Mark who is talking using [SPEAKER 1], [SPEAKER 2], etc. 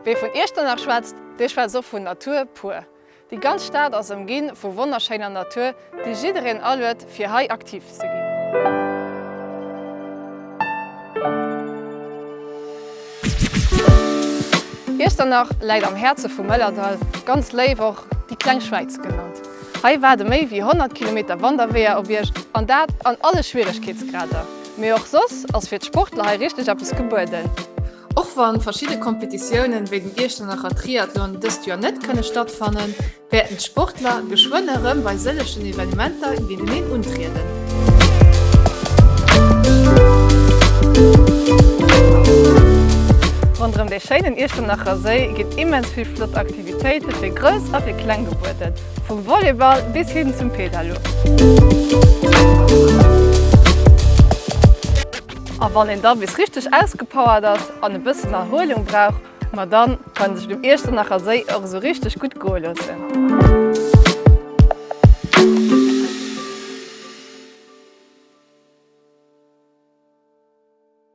[SPEAKER 1] Wee vun Iechternach schwätzt, dee schwätzt och vun Natur pur. Déi ganz Stad ass ëmginn vu wonnerschéiner Natur, déi jiddereen aluet fir hei aktiv ze ginn. Iechternach läit am Häerze vum Mëllerdall, ganz léif och déi kleng Schwäiz genannt. Hei waarde méi wéi 100 Kilometer Wanderweeër op iech an dat an alle Schwieregkeetsgrader. Mee och soss ass fir d'Sportler hei richteg eppes gebueden. Och wann verschidde Kompetitiounen wéi den Iechternacher Triathlon dëst Joer net kënne stattfannen, wäerten d'Sportler geschwënn erëm bei sëllegen Evenementer géinteneen untrieden. Ronderëm dee schéinen Iechternacher Séi ginn immens vill flott Aktivitéite fir Grouss a fir Kleng gebueden, vum Volleyball bis hin zum Pedalo. A wann een da bis richteg ausgepowert ass an e bëssen Erhuelung brauch, ma dann kann een sech et um Iechternacher Séi och esou richteg gutt goe loossen.